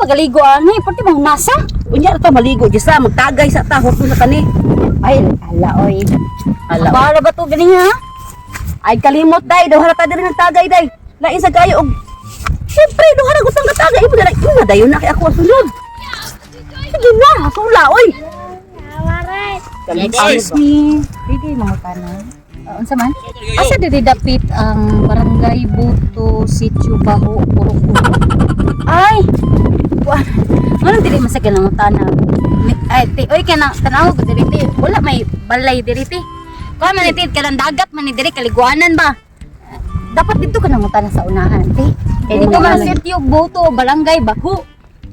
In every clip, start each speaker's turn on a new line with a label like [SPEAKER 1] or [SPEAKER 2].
[SPEAKER 1] Pagaligo ani, pati mo nasa.
[SPEAKER 2] Unya ra ta maligo dyan sa magtagay sa ta hurto na kani.
[SPEAKER 1] Ay, ala oy.
[SPEAKER 2] Ala.
[SPEAKER 1] Para ba to gani ha?
[SPEAKER 2] Ay kalimot day, duha ra ta diri ng tagay day. Lain sa kayo og Siyempre, duha ra gustong katagay imo na imo dayon na kay ako ang sunod. Sige na, sula oy.
[SPEAKER 3] Excuse me. Pwede mga tanan.
[SPEAKER 1] Unsa man?
[SPEAKER 3] Asa diri dapit ang Barangay Buto, Sitio Baho, Purok Uno?
[SPEAKER 1] Ay. Kuan. Nganong dili man sa ganang tanaw? Ay, ti, oy kanang tanaw ko diri ti. Wala may balay diri ti. Kuan man ti kanang dagat man ni diri kaliguanan ba? Dapat dito ka nang tanaw sa unahan ti. Kay dito man
[SPEAKER 3] Unahan.
[SPEAKER 1] sitio Buto, Barangay Baho.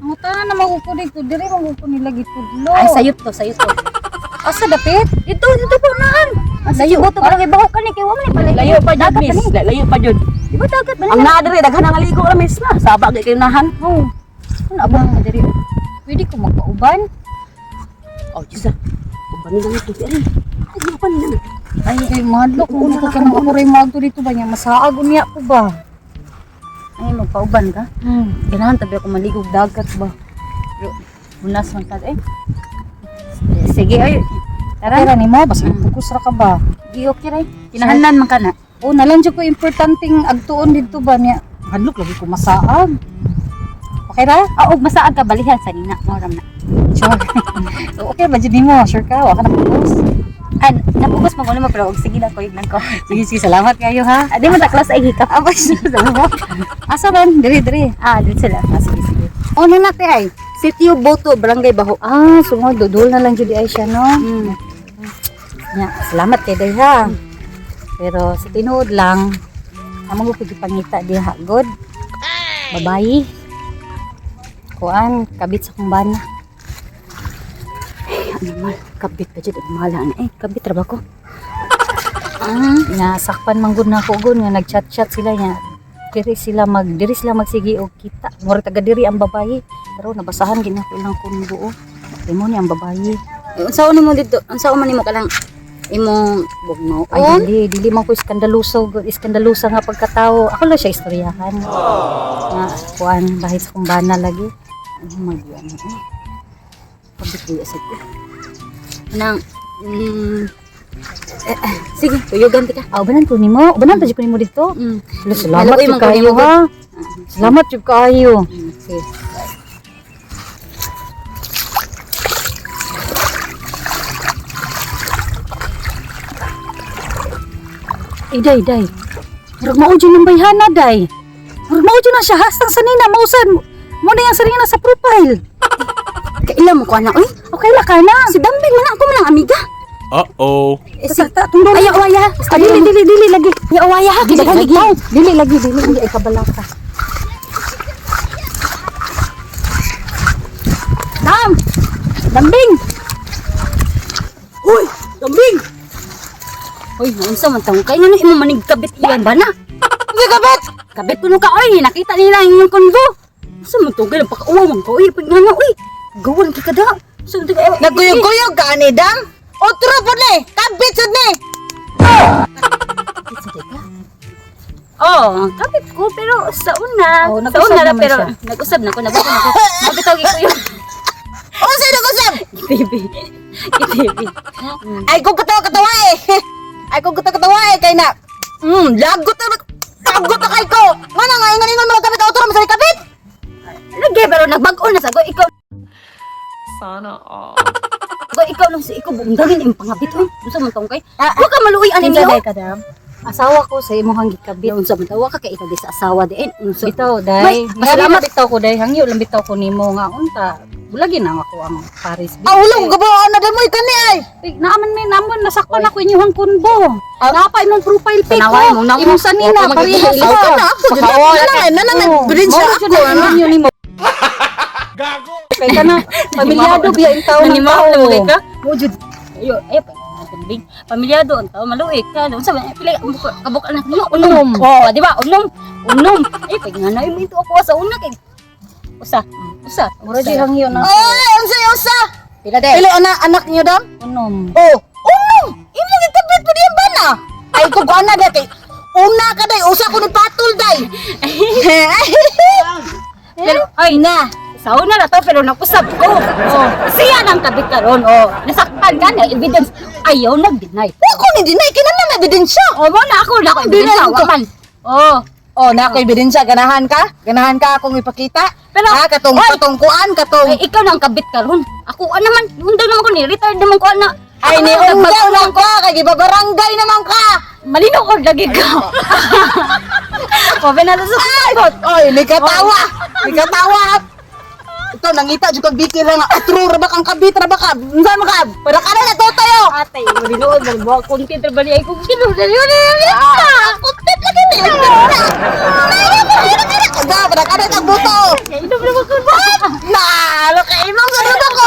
[SPEAKER 3] Ang tanan na magupo dito, diri magupo nila gitudlo.
[SPEAKER 1] Ay, sayop to, sayop to.
[SPEAKER 3] Asa dapit?
[SPEAKER 1] Dito, dito pa unahan. Layo Buto, Barangay Baho kani kay wa man ni balay.
[SPEAKER 2] Layo pa jud
[SPEAKER 1] Dagat
[SPEAKER 2] miss,
[SPEAKER 1] kani.
[SPEAKER 2] layo pa jud.
[SPEAKER 1] Di ba dagat ba?
[SPEAKER 2] Ang naa diri daghan ang ligo ra miss na. Saba kay kayunahan.
[SPEAKER 1] Oh. Ano abang
[SPEAKER 3] Abang diri. Pwede ko magpauban?
[SPEAKER 2] Oh, Diyos ah. Uban nila ito. Ay, ay, uban nila.
[SPEAKER 3] Ay, ay madlok mo ko kanang ako ray magto dito ba niya masaag unya ko ba?
[SPEAKER 1] Ay, magpauban ka? Ganahan tabi ako maligog dagat ba? Pero, bunas man ka eh. Sige, ay.
[SPEAKER 3] Tara
[SPEAKER 1] Tara.
[SPEAKER 3] nimo basta pugos ra ka ba?
[SPEAKER 1] Di okay ray. Kinahanlan man ka na.
[SPEAKER 3] O nalang jud ko importanteng agtuon dito ba niya. Madlok lagi ko masaag. Okay ra?
[SPEAKER 1] Ah, og masaag ka balihan sa nina. Moram na.
[SPEAKER 3] Sure. So, okay ba jud nimo? Sure ka? Wa ka napugos?
[SPEAKER 1] Ay, napugos mo mo pero og sige na kuyog lang ko.
[SPEAKER 3] Sige, sige, salamat kayo ha.
[SPEAKER 1] Ah, di mo ta class ay hikap.
[SPEAKER 3] Abay, salamat. Asa man? Diri, diri.
[SPEAKER 1] Ah, dito sila.
[SPEAKER 3] Ah, sige, sige. O, na nate ay.
[SPEAKER 1] Sitio Boto, Barangay Baho.
[SPEAKER 3] Ah, sunod, dudol na lang jud ay siya, no? Nya, salamat kay day ha. Pero sa tinuod lang, among ko gipangita diha god. Babayi. Kuan, kabit sa kong bana.
[SPEAKER 1] Ay, ano mal, kabit pa jud ang mahala na eh. Kabit ra ba ko? Ah,
[SPEAKER 3] Nga sakpan man gud na ako gud nga nagchat-chat sila nya. Diri sila magsige og kita. Mura taga diri ang babayi. Pero nabasahan gid nako ilang kundo. Oh. Imo ni ang babayi.
[SPEAKER 1] unsa man mo dito? Unsa man nimo kanang imong bugno?
[SPEAKER 3] Ay dili, dili man ko iskandaluso, gud, iskandalusa nga pagkatao. Ako lang siya istoryahan. Nga kuan bahit sa kumbana lagi.
[SPEAKER 1] Ano mag ano eh. Kabit kuya sa ko. Nang eh, eh, sige, tuyugan ti ka.
[SPEAKER 3] Ah, ubanan ko nimo. Ubanan pa jud ko nimo dito. Hala, salamat
[SPEAKER 1] Haloy
[SPEAKER 3] jud
[SPEAKER 1] man ko
[SPEAKER 3] kaayo
[SPEAKER 1] nimo,
[SPEAKER 3] ha. Salamat jud kaayo.
[SPEAKER 1] Sige.
[SPEAKER 3] Ay, day, day. Murag mao jud ng bayhana, day. Murag mao jud na siya hastang sanina mausan. Mo na yang sarina sa profile.
[SPEAKER 1] Kaila mo ko anak oy.
[SPEAKER 3] Okay la ka na.
[SPEAKER 1] Si Dambing man ako man ang amiga.
[SPEAKER 4] Uh-oh.
[SPEAKER 1] Eh, si
[SPEAKER 3] Ta, tundol.
[SPEAKER 1] Ayaw awaya.
[SPEAKER 3] Ah, dili, dili, dili lagi.
[SPEAKER 1] Ayaw awaya ha.
[SPEAKER 3] Dili
[SPEAKER 1] Dili
[SPEAKER 3] lagi. Dili lagi, dili lagi ay kabalaka.
[SPEAKER 1] Dam. Dambing.
[SPEAKER 2] Uy, kambing!
[SPEAKER 1] Oy, unsa man taong kay ngano imo manig kabit iyan ba na?
[SPEAKER 2] Uy, kabit!
[SPEAKER 1] Kabit kuno ka oy, nakita nila ang inyong konbo. Unsa man taong kay pakauwa man ko oy, pag ngano oy. Gawan kay kada. Unsa man taong kay
[SPEAKER 5] Nagkuyog-kuyog ka ani dang? Otro po ni, kabit sud ni.
[SPEAKER 1] Oh, kapit ko pero sa una,
[SPEAKER 3] Oh,
[SPEAKER 1] sa
[SPEAKER 3] nag-usab
[SPEAKER 1] una na
[SPEAKER 3] naman
[SPEAKER 1] pero
[SPEAKER 3] siya.
[SPEAKER 1] nag-usab na ko, nag-usab na ko. Mabitaw ko yun.
[SPEAKER 5] Unsa nag-usab?
[SPEAKER 1] Gitibi. Gitibi.
[SPEAKER 5] Ay kung katawa-katawa eh. Ay kung katawa-katawa eh kay na. Lagot na lagot na kay ko. Ngano nga ingon ingon mga kabit otro mo sa kabit?
[SPEAKER 1] Lagi pero nagbag-o na sa ko ikaw.
[SPEAKER 6] Sana all.
[SPEAKER 1] Ko ikaw nang si ikaw bundagin imong pangabit oy. Unsa man taong kay?
[SPEAKER 5] Ah,
[SPEAKER 1] Wa ka maluoy ani
[SPEAKER 3] Kinsa
[SPEAKER 1] niyo.
[SPEAKER 3] day ka dam? Asawa ko sa imong gikabit.
[SPEAKER 1] Unsa man tawa ka kay ikaw di sa asawa diin. Unsa
[SPEAKER 3] Bitaw,
[SPEAKER 1] May,
[SPEAKER 3] day.
[SPEAKER 1] pasalamat.
[SPEAKER 3] Pasalamat bitaw ko, day. Hangyo lang bitaw ko nimo nga unta. Bulagi na ako ang Paris.
[SPEAKER 5] Ah, ulo ko gabaw na damo kani ay.
[SPEAKER 3] Uy, naaman may naman nasakpan ako inyong kunbo. Napa imong profile pic
[SPEAKER 1] Tanaway
[SPEAKER 3] ko.
[SPEAKER 1] mo na mo.
[SPEAKER 3] Imong sanina
[SPEAKER 1] Wa ka
[SPEAKER 3] parehas
[SPEAKER 5] Aw
[SPEAKER 3] ba?
[SPEAKER 5] ka na ako jud na na na na
[SPEAKER 3] Oh,
[SPEAKER 5] bridge
[SPEAKER 3] mao
[SPEAKER 5] na
[SPEAKER 3] jud
[SPEAKER 5] ako
[SPEAKER 3] na
[SPEAKER 5] ano.
[SPEAKER 3] inyo nimo. Gago. Kay kana pamilyado biya in taon ng
[SPEAKER 1] Nanimaw
[SPEAKER 3] tao.
[SPEAKER 1] na mo kay ka. Mo jud. Ayo, eh pa kambing. Pamilyado ang tao maluoy ka. Unsa man pila kabuk anak niyo unom. Oh, di ba? Unom. Unom. Ay pag nga na imo ito ako sa una kay usa. Usa.
[SPEAKER 3] Mura jud hangyo na.
[SPEAKER 5] Oy, unsa usa?
[SPEAKER 1] Pila day.
[SPEAKER 5] Pilo ana anak niyo dam?
[SPEAKER 3] Unom.
[SPEAKER 5] Oh, unom. Imong gikabit po diyan ba na? Ay ko ana day kay una ka day usa ko ni patol day.
[SPEAKER 1] Pero ay
[SPEAKER 5] Na.
[SPEAKER 1] Sa una na to pero nag-usab ko. Oh, siya nang kabit karon. Oh, nasaktan ka na evidence. Ayaw nag-deny.
[SPEAKER 5] Wa ko ni deny kinahanglan na ebidensya.
[SPEAKER 1] Oh, mo na ako na ako ebidensya
[SPEAKER 5] Deny ko.
[SPEAKER 1] wa man. Oh,
[SPEAKER 5] Oh, na ako ebidensya, ganahan ka? Ganahan ka akong ipakita?
[SPEAKER 1] Pero-
[SPEAKER 5] ha, katong
[SPEAKER 1] Oy!
[SPEAKER 5] katong kuan, katong
[SPEAKER 1] ay, ikaw na ang kabit karon. Ako ano naman, undang naman ko ni retired naman ko ana.
[SPEAKER 5] Ay
[SPEAKER 1] Ako
[SPEAKER 5] ni
[SPEAKER 1] naman,
[SPEAKER 5] unggaw lang ka kay gibabarangay naman ka.
[SPEAKER 1] Malinaw ko lagi ka. Kobe na sa
[SPEAKER 5] Ay, oy, nikatawa. Nikatawa. Ito nangita jud kag bikil nga atro ra ba kang kabit ra ba ka? Unsa man ka? Para ka na to tayo.
[SPEAKER 1] Atay, malinaw man mo content ra ba niya kung sino na yun.
[SPEAKER 5] Ah, content lagi ni. Kaga, para ka na tag buto.
[SPEAKER 1] Inom na ko ba?
[SPEAKER 5] Na, lo kay imong sunod ako.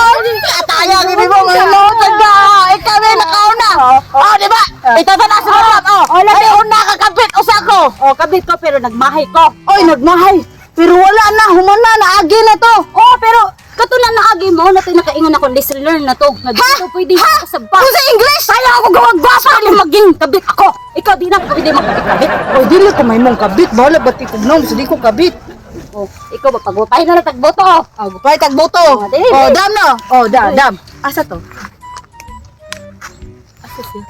[SPEAKER 5] Ataya ang ibi mo mga taga. Ikaw eh nakauna. Oh, di ba? Ito ba na sunod? Oh, ay una ka kabit usa ko.
[SPEAKER 2] Oh, kabit ko pero nagmahay ko.
[SPEAKER 5] Oy, nagmahay. Pero wala na, humana na, agi na to.
[SPEAKER 1] Oh, pero kato na naagi mo na to nakaingon ako lesson learn na to. Nga dito pwede
[SPEAKER 5] Ha?
[SPEAKER 1] sa ba.
[SPEAKER 5] Kung sa English,
[SPEAKER 1] Kaya ako gawag gwapa ni maging kabit ako. Ikaw di na pwede magkabit-kabit.
[SPEAKER 5] Oy, dili ko may mong kabit. Bahala ba't ikugnaw sa di ko kabit.
[SPEAKER 1] Oh, ikaw ba pagupay na lang tagboto. Oh.
[SPEAKER 5] Oh, gupay tagboto.
[SPEAKER 1] Oh, dili,
[SPEAKER 5] Oh,
[SPEAKER 1] dili.
[SPEAKER 5] dam no. Oh, dam, dam. Asa to?
[SPEAKER 2] Asa siya?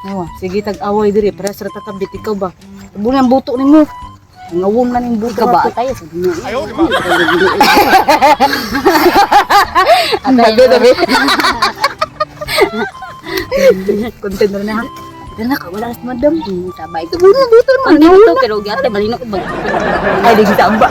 [SPEAKER 5] Oh, sige tag-away diri para sa kabit ikaw ba. Bulan ang buto nimo. Ngawom na ning buto.
[SPEAKER 1] Ikaw ba
[SPEAKER 5] ato.
[SPEAKER 1] tayo sa dunya?
[SPEAKER 5] Tabi, tabi. Content na na ha.
[SPEAKER 1] Dili na ka wala sa madam. Sabay.
[SPEAKER 5] Bulan ang buto mo.
[SPEAKER 1] Ano to pero gyate malino ko ba.
[SPEAKER 5] Ay, di kita amba.